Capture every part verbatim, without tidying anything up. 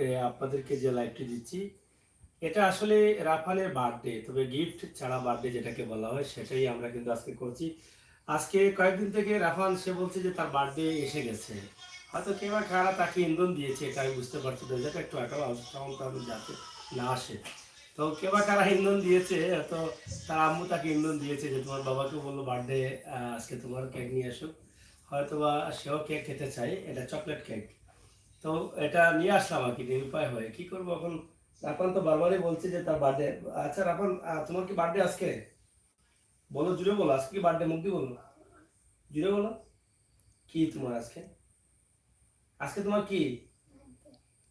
এ, আপনাদেরকে যে লাইভটি দিচ্ছি, এটা আসলে রাফানের বার্থডে, তবে গিফট ছাড়া বার্থডে যেটাকে বলা হয়, সেটাই আমরা কিন্তু আজকে করছি। আজকে কয়েকদিন থেকে রাফান, সে বলছে যে তার বার্থডে এসে গেছে। হয়তো কে বা কারা তাকে ইন্ধন দিয়েছে, এটা আমি বুঝতে পারছি না। যাতে একটু আটাও সাউন্ড টাউন্ড যাতে না আসে। তো কে বা কারা ইন্ধন দিয়েছে, হয়তো তার আম্মু তাকে ইন্ধন দিয়েছে যে তোমার বাবাকে বললো বার্থডে, আজকে তোমার কেক নিয়ে আসুক। হয়তো বা সেও কেক খেতে চায়, এটা চকলেট কেক। তো এটা নিয়ে আসলাম আর কি, নিরুপায় হয়ে কি করবো এখন। রাফান তো বারবারই বলছে যে তার বার্থডে। আচ্ছা রাফান, আহ, তোমার কি বার্থডে আজকে? বলো, জুরে বলো, আজকে কি বার্থডে? মুখ দিয়ে বলো, জুরে বলো। কি তোমার আজকে? আজকে তোমার কি?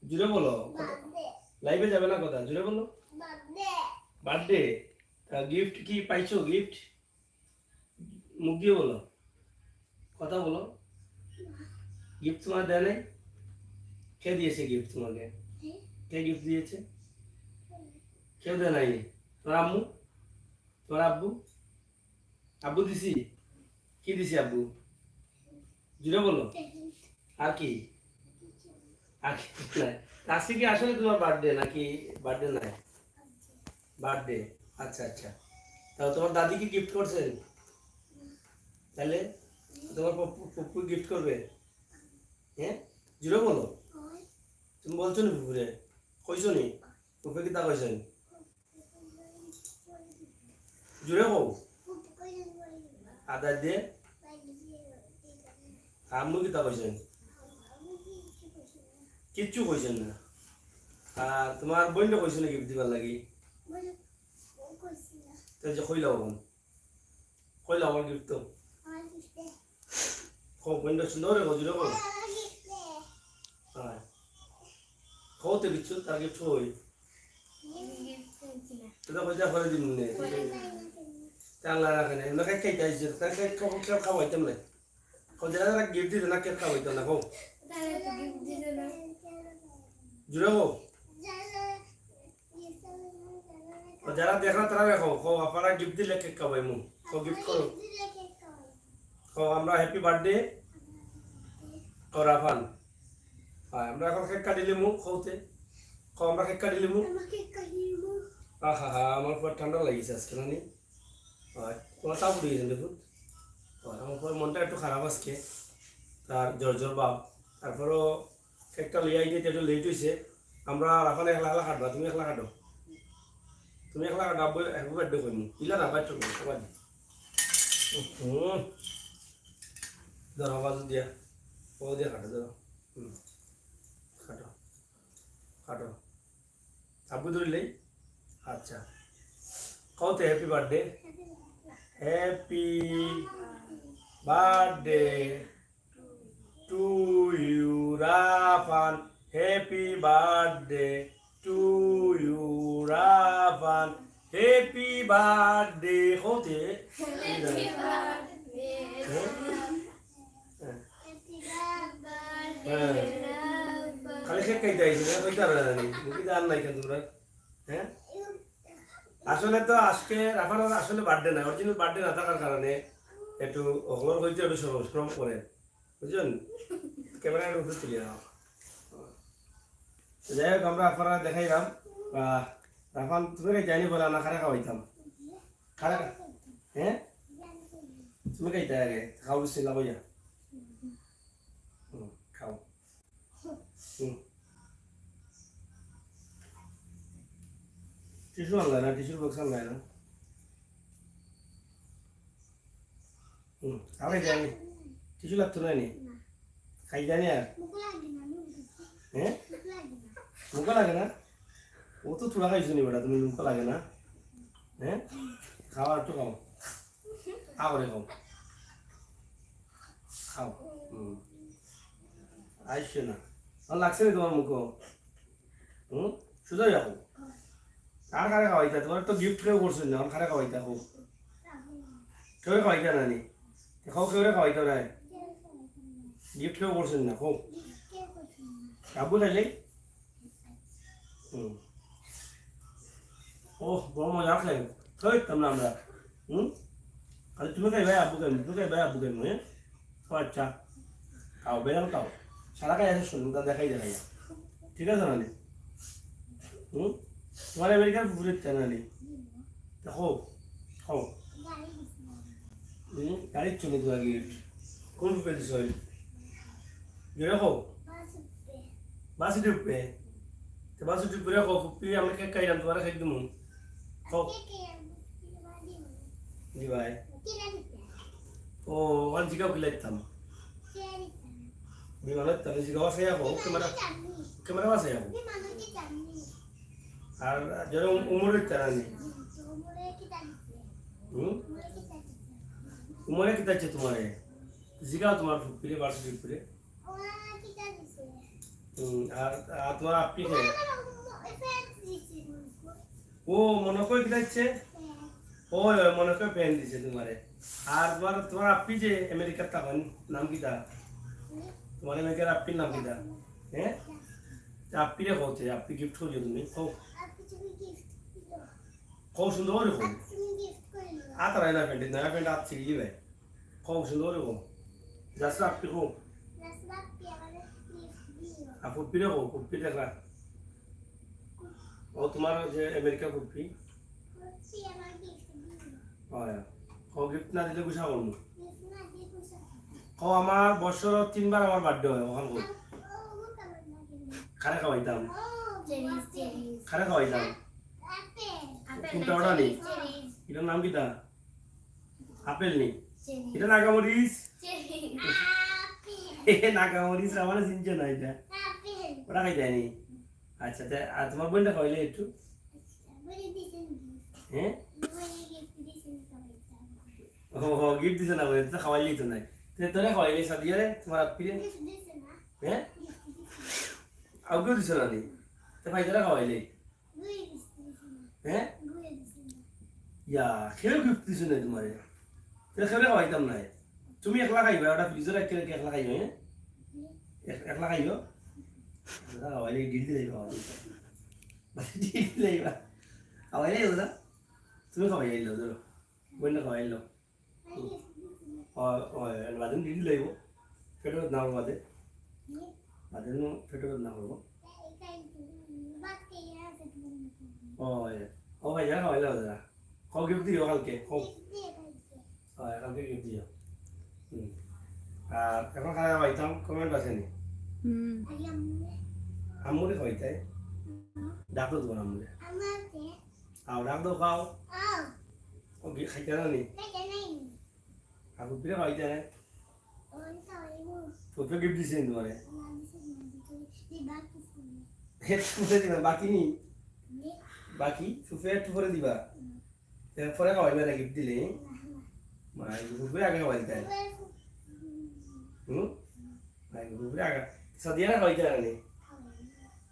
জুরে বলো। লাইভে যাবে না কথা, জুরে বলো। বার্থডে। গিফট কি পাইছো? গিফট মুখ দিয়ে বলো, কথা বলো। গিফট তোমার দেয় নাই? কে দিয়েছে গিফট তোমাকে? কে গিফট দিয়েছে? কেউ দেয় নাই। তোমার আম্মু? তোমার আব্বু? আব্বু দিছি? কি দিছি আব্বু? জুরে বলো। আর কি? আর কি নাই? আজকে কি আসলে তোমার বার্থডে নাকি বার্থডে নাই? বার্থডে। আচ্ছা, আচ্ছা। তাহলে তোমার দাদি কি গিফট করছেন? তাহলে তোমার পপ্পু, পপ্পু গিফট করবে? হ্যাঁ, জুরে বলো। তুমি বলছো নি পুকুরে? কইছো নি? পুকুরে কিতা কইছেন? জুরে কও। আদা দিয়ে। আম্মু কিতা কইছেন? কিচ্ছু কইছেন না। আর তোমার বইনটা কইছে না গিফট দিবার লাগি? তো যে কইলা ওখান। কইলা আমার গিফট তো। কও, বইনটা সুন্দর রে, জুরে কও। হ্যাঁ। কও তো কিচ্ছু, তার গিফট কই? এটা কইতে করে দিন নে। তা আল্লাহ রাখে না। এমনি খাই খাইতে আইছে, তাই খাই খাওয়া, খাওয়া, খাওয়াইতাম না। কও, যারা যারা গিফট দিতে না, কেক খাওয়াইতাম না, কও। জুরে কও। ও যারা দেখরা তারা দেখো, কও, আপনারা গিফট দিলে কেক খাওয়াইমু। কও, গিফট করো। কও, আমরা হ্যাপি বার্থডে। কও, রাফান। হ্যাঁ, আমরা এখন কেক কাটিলিমু, কওতে। কও, আমরা কেক কাটিলিমু। আহা হা, আমার পুরা ঠান্ডা লাগিছে আজকে, নানি? হয়, তোমার তাপ উঠে গেছে দেখুন। হয়, আমার পুরা মনটা একটু খারাপ আজকে। তার জ্বর জ্বর ভাব। তারপরও কেকটা লইয়া আইতে একটু লেট হইছে। আমরা রাফান একলা একলা কাটবা, তুমি একলা কাটো। তুমি একলা কাটো, আব্বু, আব্বু বার্থডে কইমু। ইলা না, বার্থডে কইমু, সবাই। হুম। ধরো, বাজু দিয়া। ও দিয়া কাটো, ধরো। হুম। কাটো। কাটো। আব্বু ধরিলেই? আচ্ছা। কওতে happy birthday. Happy birthday to you Rafan. Happy birthday to you Rafan. Happy birthday. কওতে? হ্যাঁ? হ্যাঁ। খালি কেক খাইতে আইছি না, কইতে পারে না নি। মুখে আর নাই কেন তোমরা? হ্যাঁ? আসলে তো আজকে রাফানর আসলে বার্থডে না, অরিজিনাল বার্থডে না থাকার কারণে একটু হকলর হইতে একটু শরম, শরম করে। বুঝছেন? ক্যামেরা একটু উপরে তুলিয়া নাও। তো যাই হোক, আমরা আপনারা দেখাইলাম। আহ, রাফান, তুমি খাইতে আইনি বলে না, কারে খাওয়াইতাম? কারে খা-, হ্যাঁ? তুমি খাইতে আগে, খাও, বিসমিল্লাহ কইয়া। হুম, খাও। হুম। টিস্যু আনলা না, টিস্যুর বক্স আনলা না? হুম, খাওয়াই দেয় আমি। টিস্যু লাগতো না নি? না। খাই জানি আর? মুখো লাগে না, নুন দিতে। হ্যাঁ? মুখো লাগে না। মুখো লাগে না? ও তো থুড়া খাইছো নি বেটা, তুমি মুখো লাগে না? হ্যাঁ? খাও আর একটু খাও। আ করে খাও। খাও। হুম। আইসো না। আর লাগছে না তোমার মুখো? হুম? সুজা যাও। কার কারে খাওয়াইতা? তোমার তো গিফট কেউ করছেন না, আমার কারে খাওয়াইতা হোক। কেউ খাওয়াইতা না নি? খাও, কেউ খাওয়াইতা না। গিফট কেউ করছেন না, হোক। আব্বু খাইলে? হুম। ওহ, বড় মজা খাই। খাইতাম না আমরা। হুম? খালি তুমি খাই ভাই, আব্বু খাই, তুমি খাই ভাই, আব্বু খাই, হ্যাঁ? ও আচ্ছা। খাও, বেরাম খাও। সারা খাই আছে শুনুন, তা দেখাই দেখাই। ঠিক আছে না নি? হুম? তোমার আমেরিকার ফুফুরে ইচ্ছা না নি? দেখো, খাও। হুম, গাড়ির জন্য তোমার গিফট। কোন ফুফে দিছ? জোরে খাও। বাসে উঠবে। তো বাসে উঠবে খাও, ফুফি, আমি কেক খাইলাম, তোমার খাই দিমু। খাও। জি ভাই। ও, ওখান জিগাও কিলা দিতাম। বিমানো দিতাম, জিগাও আছে, যাবো। ক্যামেরা, ক্যামেরা আছে, যাবো। আর যারা উম-, উমরে দিতাম আমি। হুম? উমরে কিতা দিছে তোমারে? জিগাও তোমার ফুফিরে, বাসে উঠবে। হুম, আর, আর তোমার আপ্পি কে? ও, মনে করে কিতা দিছে? ওই, ওই, মনে করে প্যান্ট দিছে তোমারে। আর তোমার, তোমার আপ্পি যে আমেরিকার তখন নাম কিতা? তোমার আমেরিকার আপ্পির নাম কিতা? হ্যাঁ? তা আপ্পিরে কও তে, আপ্পি গিফট করিও তুমি, কও। কও সুন্দর করে কও। আতারাই না প্যান্ট, নয়া প্যান্ট আত ছিঁড়ি যাবে। কও সুন্দর করে কও। যাস আপ্পি কও। আর ফুপ্পিরে কও, ফুপ্পি দেখা। ও তোমার যে আমেরিকা ফুপ্পি। হয়। কও গিফট না দিলে গুসা করমু। কও আমার বছর তিনবার আমার বার্থডে হয়, ওখান কও। কারে খাওয়াইতাম? কারে খাওয়াইতাম? কোনটা ওটা নি? এটার নাম কিতা? আপেল নি? এটা নাগামরিচ? এ, নাগামরিচ, আমার চিনছে না এটা। ওটা খাই যায়নি। আচ্ছা, তে, আর তোমার বোনটা খাওয়াইলে একটু? হ্যাঁ? ও, ও, গিফট দিছে না বলে, তো খাওয়াইলেই তো নাই। তে তোরা খাওয়াইলে সাদিয়ারে, তোমার আপ্পিরে? হ্যাঁ? আউকেও দিছে না নি? তো ভাই, তোরা খাওয়াইলে? হ্যাঁ? ইয়া, কেউ গিফট দিছে না তোমারে। তে কেউরে খাওয়াইতাম না। তুমি একলা খাইবা, ওটা ফ্রিজে রাখি রাখি একলা খাইবা, হ্যাঁ? এক-, একলা খাইও। ওটা খাওয়াইলে ডিল দিলে খাওয়া। ডিল দিলে খাওয়া। খাওয়াইলে ওটা। তুমি খাওয়াইলে, ধরো। বললে খাওয়াইলো। ও, ও, বাদে ডিল দিলে খাইব। পেটে না বাদে। বাদে নু পেটে না করবো। ও, এ। ও ভাই, যারা খাওয়াইলে ওরা। কও গিফট দিও কালকে, কও। ও, কালকে গিফট দিও। হুম। আর এখন খাওয়া খাইতাম, কমেন্ট আছে নি? হুম। আম্মুরে খাওয়াইতাই? ডাকো তোমার আম্মুরে। আও, ডাক দাও, খাও। ও কি খাইতে না নি? আর ফুপিরে খাওয়াইতে না? ফুপিয়ে গিফট দিছে নি তোমারে? একটু পরে দিবা, বাকি নি? বাকি? ফুপিয়ে একটু পরে দিবা? এর পরে খাওয়াইবা না গিফট দিলে? মা, ফুপিয়ে আগে খাওয়াইতে। হুম? মা, ফুপিয়ে আগে। সাদিয়ারে খাওয়াইতে না নি?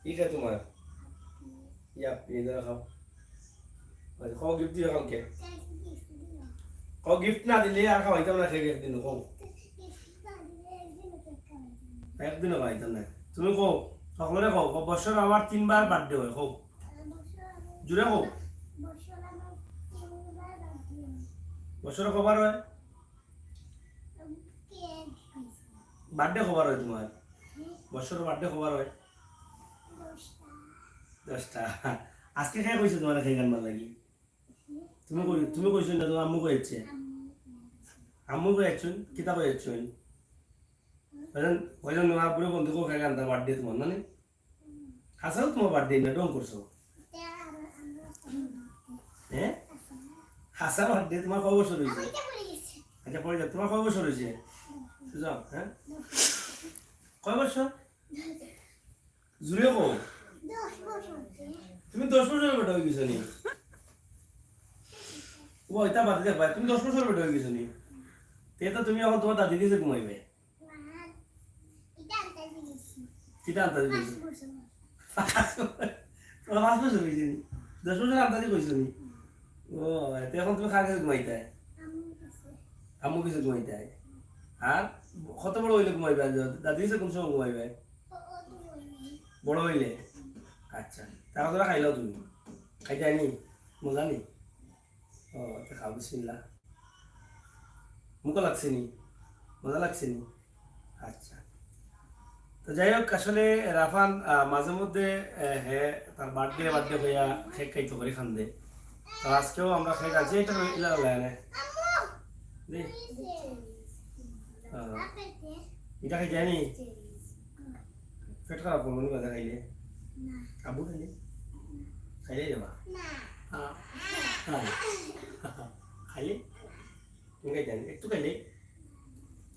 কি খায় তোমার? ইয়া, এই ধরো খাও। আচ্ছা, কও গিফট দিও কালকে। কও গিফট না দিলে আর খাওয়াইতাম না, সে একদিন কও। একদিনও খাওয়াইতাম না। তুমি কও, সকলরে কও, কও, বছর আমার তিনবার বার্থডে হয়, কও। জুরে কও। বছর কবার হয়? বার্থডে কবার হয় তোমার? বছর বার্থডে কবার হয়? দশটা। আজকে কে কইছে তোমার কেক আনবার লাগি? তুমি কই, তুমি কইছো না, তোমার আম্মু কইছে? আম্মু কইছে। কিতা কইছে? কইজন, কইজন তোমার পুরো বন্ধু কো কেক আনতা বার্থডে তোমার, না নি? হাছাউ তোমার বার্থডে না, ঢং করছো? হ্যাঁ? হাছা বার্থডে, তোমার কয় বছর হইছে? আচ্ছা, পরে যাও, তোমার কয় বছর হইছে? সুজা, হ্যাঁ? কয় বছর? জুরে কও। তুমি দশ বছর বেটা হয়ে গেছো নি? ও, এটা বাদ দে ভাই, তুমি দশ বছর বেটা হয়ে গেছো নি? তে তো তুমি এখন তোমার দাদির কাছে ঘুমাইবে। কিতা আনতাজি গেছি? তোমার পাঁচ বছর হইছে নি? দশ বছর আনতাজি কইছো নি? ও, তে এখন তুমি কার কাছে ঘুমাইতায়? আম্মুর কাছে ঘুমাইতায়। আর কত বড় হইলে ঘুমাইবে? আর দাদির কাছে কোন সময় ঘুমাইবে? বড় হইলে? আচ্ছা, তারা তোরা খাইলাও তুমি? খাইতায় নি? মজা নি? ও, তো খাও, বিসমিল্লাহ। মুখো লাগছে নি? মজা লাগছে নি? আচ্ছা। তো যাই হোক, আসলে রাফান, আহ, মাঝে মধ্যে, আহ, হে তার বার্থডে বার্থডে কইয়া কেক খাইতো করি কান্দে। তো আজকেও আমরা কেক আনছি, এটা ইলা লাগে না। দে। আহ, এটা খাই যায়নি? পেট খারাপ করবো নি বাজার খাইলে? আব্বু খাইলে? খাইলে যাবা? আহ, আহ। খাইলে? তুমি খাইতে আনি? একটু খাইলে?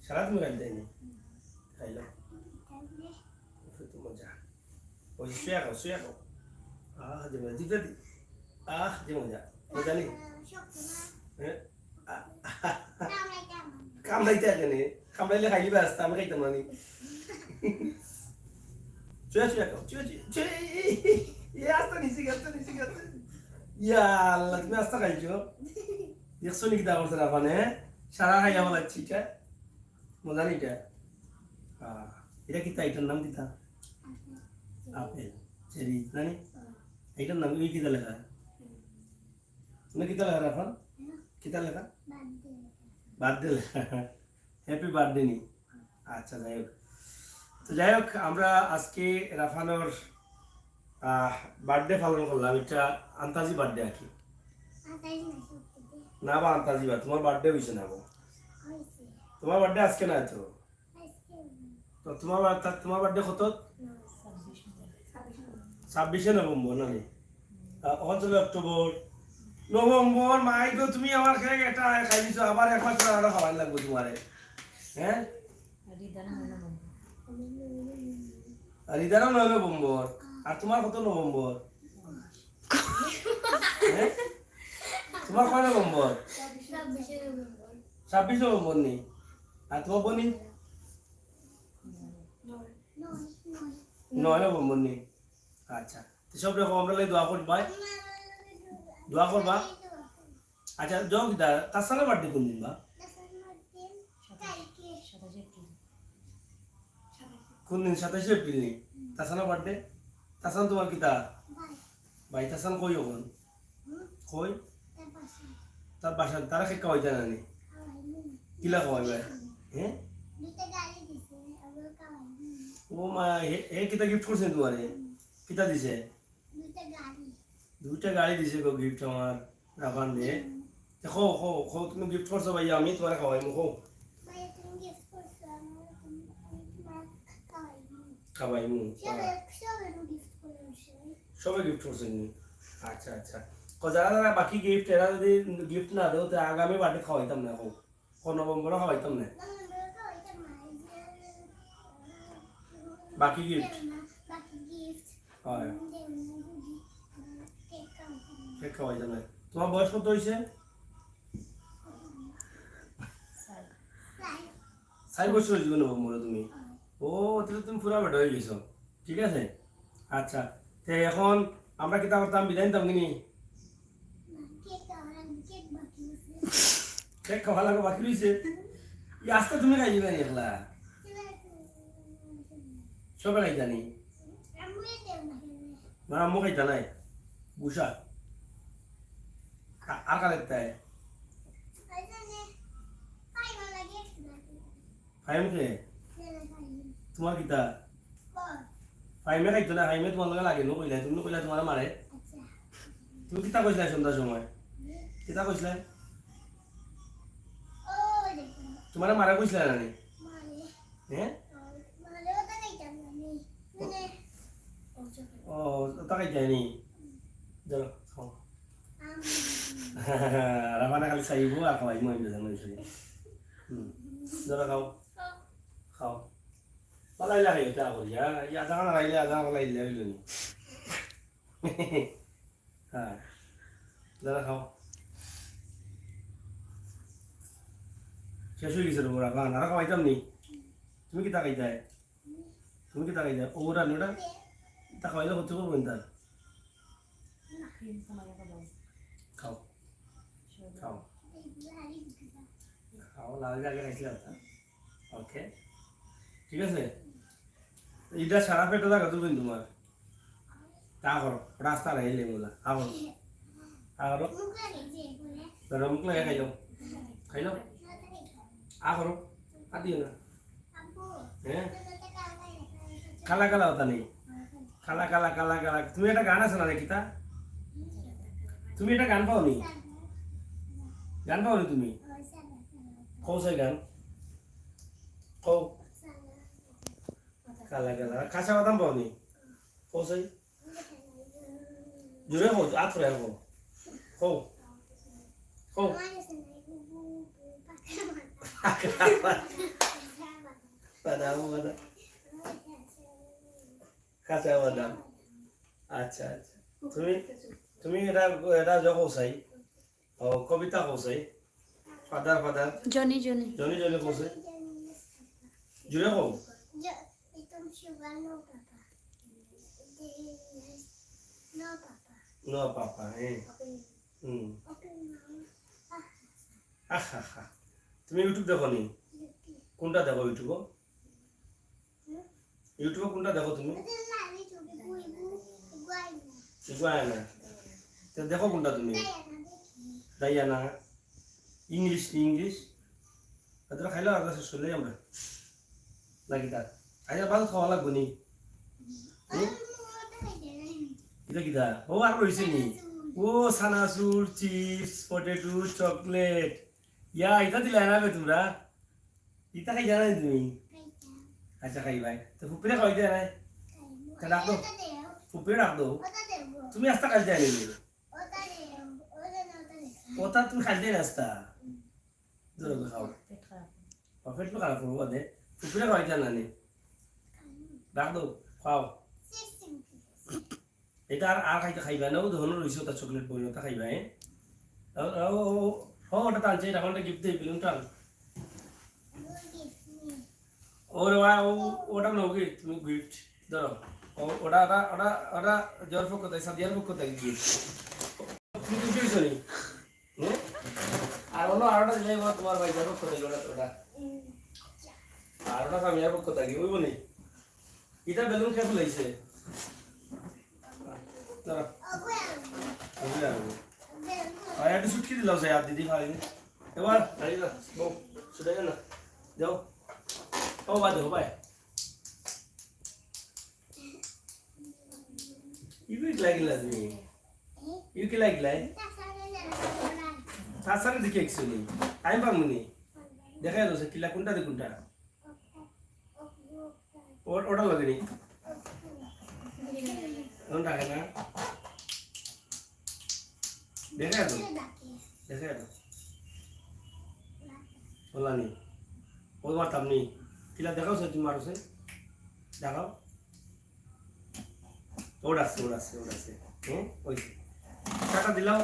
সারা তুমি খাইতে আনি? খাইলো। কত মজা। ওই যে শুয়ে খাও, শুয়ে খাও। আহ, যে মজা, জিভে দি। আহ, যে মজা। মজা নি? হ্যাঁ? আহ, কামড়াইতে আগে নে। কামড়াইলে খাইলি বাস, আমি খাইতাম না নি। শুয়ে, শুয়ে খাও, শুয়ে, শুয়ে, শুয়ে। এ, আস্তে নিচে, আস্তে নিচে, আস্তে। ইয়া আল্লাহ, তুমি আস্তে খাইছো? দেখছো নি কিতা করছে রাফানে? সারা খাইয়া ফেলাচ্ছি এটা। মজা নি এটা? আহ, এটা কিতা? এটার নাম কিতা? আপেল। চেরি, জানি? এটার নাম, ওই কিতা লেখা? তুমি কিতা লেখা রাফান? কিতা লেখা? বার্থডে লেখা। হ্যাপি বার্থডে নি? আচ্ছা, যাই হোক। তো যাই হোক, আমরা আজকে রাফানোর, আহ, বার্থডে পালন করলাম। এটা আন্তাজি বার্থডে আর কি। আন্তাজি না, সত্যি। না বা আন্তাজি বা, তোমার বার্থডে হইছে না গো। হইছে। তোমার বার্থডে আজকে না তো? আজকে না। তো তোমার বার-, তা-, তোমার বার্থডে কত? ছাব্বিশে নভেম্বর না নি? আহ, অখন চলে অক্টোবর, নভেম্বর, মাই গো, তুমি আমার কেক একটা খাই দিছো, আবার এক মাস পর আরো খাওয়াই লাগবো তোমারে। হ্যাঁ? আর ইদারা নয় নভেম্বর। আর ইদারা নয় নভেম্বর। আর তোমার কত নভেম্বর? হ্যাঁ? তোমার কয় নভেম্বর? ছাব্বিশে নভেম্বর। ছাব্বিশে নভেম্বর নি? আর তোমার বনি? নয় নভেম্বর নি? আচ্ছা, তো সব রকম আমরা লাগি দোয়া করবা। দোয়া করবা। আচ্ছা, যাও কিতা, তাসানা বার্থডে কোন দিন বা? কোন দিন? সাতাশে এপ্রিল নি? তাসানা বার্থডে। তাসান তোমার কিতা? ভাই। ভাই, তাসান কই অখন? হুম? কই? তার বাসা। তার বাসা, তারা কেক খাওয়াইতা না নি? খাওয়াইনি। কিলা খাওয়াইবা? হ্যাঁ? দুইটা গাড়ি দিছে, ওগুলো খাওয়াইনি। ও মা, হে, হে কিতা গিফট করছে তোমারে? হুম। কিতা দিছে? দুইটা গাড়ি। দুইটা গাড়ি দিছে গো গিফট আমার রাফান রে। হুম। দেখো, কও, কও, তুমি গিফট করছো ভাইয়া, আমি তোমারে খাওয়াইমু, কও। ভাইয়া, তুমি গিফট করছো, আমি, আমি, আমি তোমারে খাওয়াইমু। খাওয়াইমু, সবে, বাহ। সবে গিফট করছে। সবে গিফট করছে নি? আচ্ছা, আচ্ছা। কও, যারা যারা বাকি গিফট, এরা যদি গিফট না দেও, তে আগামী বার্থডে খাওয়াইতাম না, কও। কও, নভেম্বরে খাওয়াইতাম না। নভেম্বরে খাওয়াইতাম না, এই যে, বাকি গিফট। বাকি গিফট। হয়। উম, যে, উম, কেক খাওয়াইতাম না। কেক খাওয়াইতাম না। তোমার বয়স কত হইছে? চার। চার বছর হইছে নভেম্বরে তুমি। ও, তাহলে তুমি পুরা বেটা হয়ে গেছো। ঠিক আছে? আচ্ছা, তে এখন আমরা কিতা করতাম, বিদায় নিতাম কিনি? কেক খাওয়া লাগবো, কেক বাকি আছে। কেক খাওয়া লাগবো, বাকি রইছে। এই আস্তে তুমি খাই দিবে নি একলা? সবে খাইতা নি? আম্মু খাইতা নাই। না, আম্মু খাইতা নাই। গুসা। আ-, আর কার তাই? ফাইম কে? তোমার কিতা? ফাইমে খাইতো না, ফাইমে তোমার লগে লাগে, নু কইলা, তুমি নু কইলা তোমার মারে। আচ্ছা। তুমি কিতা কইছিলা সন্ধ্যার সময়? কিতা কইছিলা? তোমার মারে কইছিলা না নি? হ্যাঁ? ও, ওটা খাইতে হয়নি। ধরো, খাও। রাফানা খালি চাইবো আর খাওয়াইবো, আমি বুঝলাম, বুঝলি। হুম। ধরো, খাও। খাও। পালাইলা খাইও, তা করি, হ্যাঁ? এই আধা খানা খাইলে, আধা খানা খাইলে হইল নি। হ্যাঁ। ধরো, খাও। শেষ হয়ে গেছে রে, ওরা খান। আর খাওয়াইতাম নি। তুমি কিতা খাইতায়? তুমি কিতা খাইতায়? ও, ওটা, ওটা? তা খাওয়াইলে ক্ষতি করবো কিন্তু আর। খাও। খাও। খাও, লাল আগে খাইছিলাম তা। ওকে। ঠিক আছে? এটা সারা পেটে থাকা তুমি তোমার। তা করো, রাস্তা নাই, লেবুলা। আ করো। আ করো। ধরো, মুখ লাগে খাইলো। খাইলো? আ করো। আর দিও না। হ্যাঁ? কালা কালা অতা নি। কালা কালা কালা কালা। তুমি একটা গান আছে না রে কিতা? তুমি একটা গান পাও নি? গান পাও নি তুমি? কও চাই গান। কও। কালা কালা। কাঁচা বাদাম পাও নি? কও চাই। জোরে কও, আত করে কও। কও। কও। বাদাম, বাদাম। কাঁচা বাদাম। আচ্ছা, আচ্ছা। তুমি, তুমি এটা, এটা যে কও চাই। ও, কবিতা কও চাই। Father, father. Johnny, Johnny. Johnny, Johnny কও চাই। জোরে কও। No, papa, হ্যাঁ। হুম। আহা, আহা। তুমি YouTube দেখো নি? কোনটা দেখো YouTube-ও? YouTube-ও কোনটা দেখো তুমি? ইগু আয় না। তো দেখো কোনটা তুমি? ডায়ানা। ইংলিশ নি, ইংলিশ? এতটা খাইলে আর কাছে চলে আমরা। না কিতা? আইয়া ভাত খাওয়া লাগবো নি? হুম? কিতা কিতা? ও আর রইছে নি? ও চানাচুর, chips, potato, chocolate। ইয়া, ইতা দিলায় না বে তোমরা? ইতা খাইতায় না নি তুমি? আচ্ছা, খাইবায়। তো ফুপিরে খাওয়াইতায় না? তা ডাক দেও। ফুপিরে ডাক দেও। তুমি আস্তা খাইতায় না নি? ওটা তুমি খাইতায় না আস্তা। ধরো, খাও। পেট খারাপ। ও, পেট তো খারাপ করবো বাদে। ফুপিরে খাওয়াইতায় না নি? ডাক দেও, খাও। এটা আর, আর খাইতে খাইবায় না, ও ধরনের রইছে, ওটা chocolate বই, ওটা খাইবায়, হ্যাঁ? ও, ও, ও, ও, ওটা টানছে, এটা আমাকে gift দেই, balloon টান। ওরে ভাই, ও, ওটা নাও কি? তুমি gift ধরো। ও, ওটা, ওটা, ওটা, ওটা জোর পক্ষ থেকে, সাদিয়ার পক্ষ থেকে gift। তুমি খুশি হইছো নি? হুম? আর অনো আরোটা দিলে এবার তোমার ভাই যাবো কোথায় ওটা, ওটা। আর ওটা সামিয়ার পক্ষ থেকে, ওই বলি। এটা balloon কে ফুলাইছে? দাঁড়া। ওগুলো আর ওগুলো। আর একটু ছুটকি দিলাও যে আর দিদি ভাই। এবার, আরে না, বউ, ছুটে না। যাও। ও, বাদ দেও, ভাই। ইগু কিলা কিলা তুমি? ইগু কিলা কিলা? তাছাড়া দেখি একশো নেই। আমি পারবো নি। দেখা যাচ্ছে কিলা কোনটা দিয়ে কোনটা? ও-, ওটা লাগে নি। কোনটা থাকে না? দেখা যাচ্ছে। দেখা যাচ্ছে। ওলা নি। ও মারতাম নি। কিলা দেখাও সে তুমি মারো সে। দেখাও। ওর আছে, ওর আছে, ওর আছে। হ্যাঁ? ওই যে। টাটা দিলাম।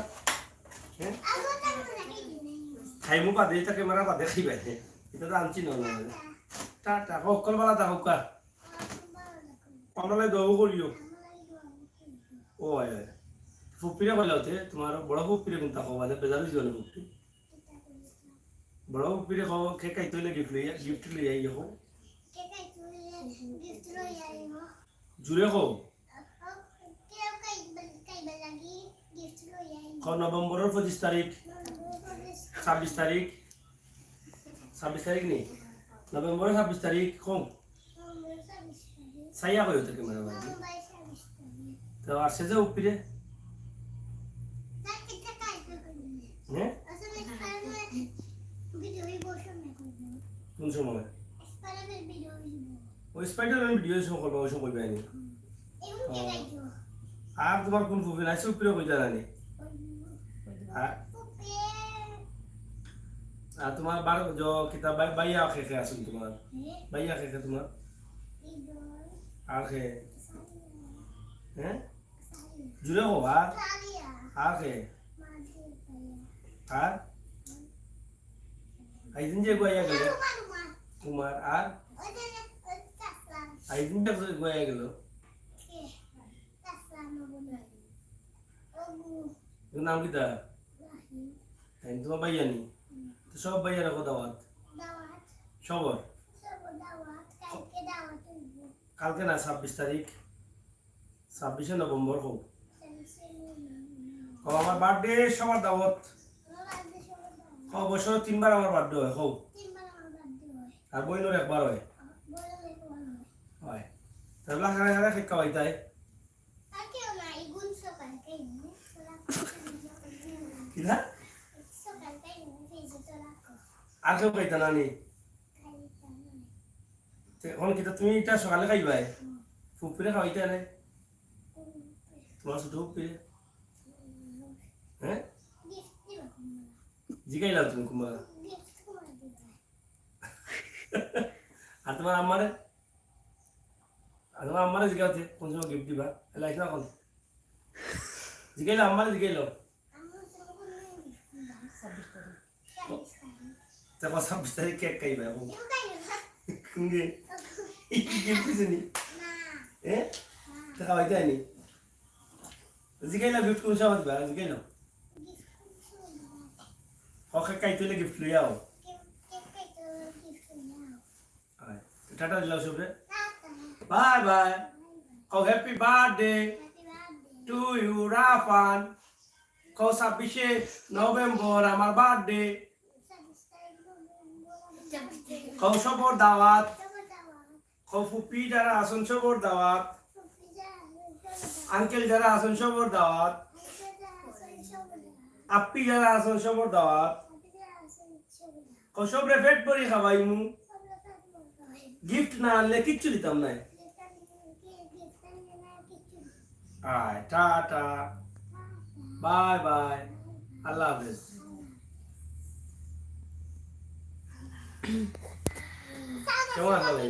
হ্যাঁ? খাইমু বাদে, এটা camera বাদে খাইবায়। এটা তো আনছি না, না, না। টাটা, হক্কল বালা তা হক্কা। আমরা লাই দোয়া করিও। ও, আয়, আয়। ফুপিরে কইলা হতে, তোমার বড় ফুপিরে কোনটা কও, বাদে বেজার হইছে না ফুপি। বড় ফুপিরে কও, কে খাইতে হইলে gift লইয়া, gift লইয়া আইও কও। জুরে কও। কও নভেম্বরর পঁচিশ তারিখ, ছাব্বিশ তারিখ, ছাব্বিশ তারিখ নি? নভেম্বরর ছাব্বিশ তারিখ কও। সাইয়া কইও তো camera বাদে। তো আর সে যে উপিরে? হ্যাঁ? কোন সময়? ও Spider-Man video সময় করবা, ওই সময় করবা নি? আর তোমার কোন ফুফি নাই, সুপ্রিয় কইতা জানি। আর, আর তোমার বার-, জ-, কিতা বাই-, বাইয়া খে খে আছইন তোমার? বাইয়া খে খে তোমার? আর খে? হ্যাঁ? জুরে কও, আর? আর খে? আর? আইদিন যে গুয়াইয়া গেল। তোমার আর? আইদিন যে গুয়াইয়া গেল। এর নাম কিতা? তাই তোমার বাইয়া নি? তো সব বাইয়া রাখো দাওয়াত। সবর? কালকে না, ছাব্বিশ তারিখ। ছাব্বিশে নভেম্বর কও। কও, আমার birthday সবার দাওয়াত। কও, বছরে তিনবার আমার birthday হয়, কও। আর বইনর একবার হয়। হয়। তাহলে হারা হারা খেয়ে খাওয়াইতাই। কিনা? আর কেউ খাইতা না নি? তে এখন কিতা তুমি ইটা সকালে খাইবায়? ফুপিরে খাওয়াইতায় নি? তোমার ছোট ফুপিরে? হ্যাঁ? জিগাইলাও তুমি কুম্বালা। আর তোমার আম্মারে? আর তোমার আম্মারে জিগাও তে, কোন সময় গিফট দিবা? এলা আইস না এখন। জিগাইলাও, আম্মারে জিগাইলাও। তে কও ছাব্বিশ তারিখ কেক খাইবা এখন। কোন দিন? এই কি গিফট দিছে নি? এ? তে খাওয়াইতায় নি? জিগাইলাও গিফট কোন সময় দিবা? জিগাইলাও। ও কেক খাইতে অইলে গিফট লইয়া আও। আয়, টাটা দিলাও সবরে। Bye bye. কও happy birthday to you Rafan. কও ছাব্বিশে নভেম্বর আমার বার্থডে। কও সবর দাওয়াত। কও ফুপি যারা আছইন সবর দাওয়াত। আঙ্কেল যারা আছইন সবর দাওয়াত। আপ্পি যারা আছইন সবর দাওয়াত। কও সবরে পেট ভরি খাওয়াইমু। গিফট না আনলে কিচ্ছু দিতাম নায়। আয়, টাটা। Bye bye. আল্লাহ হাফেজ। কেমন আছো ভাই?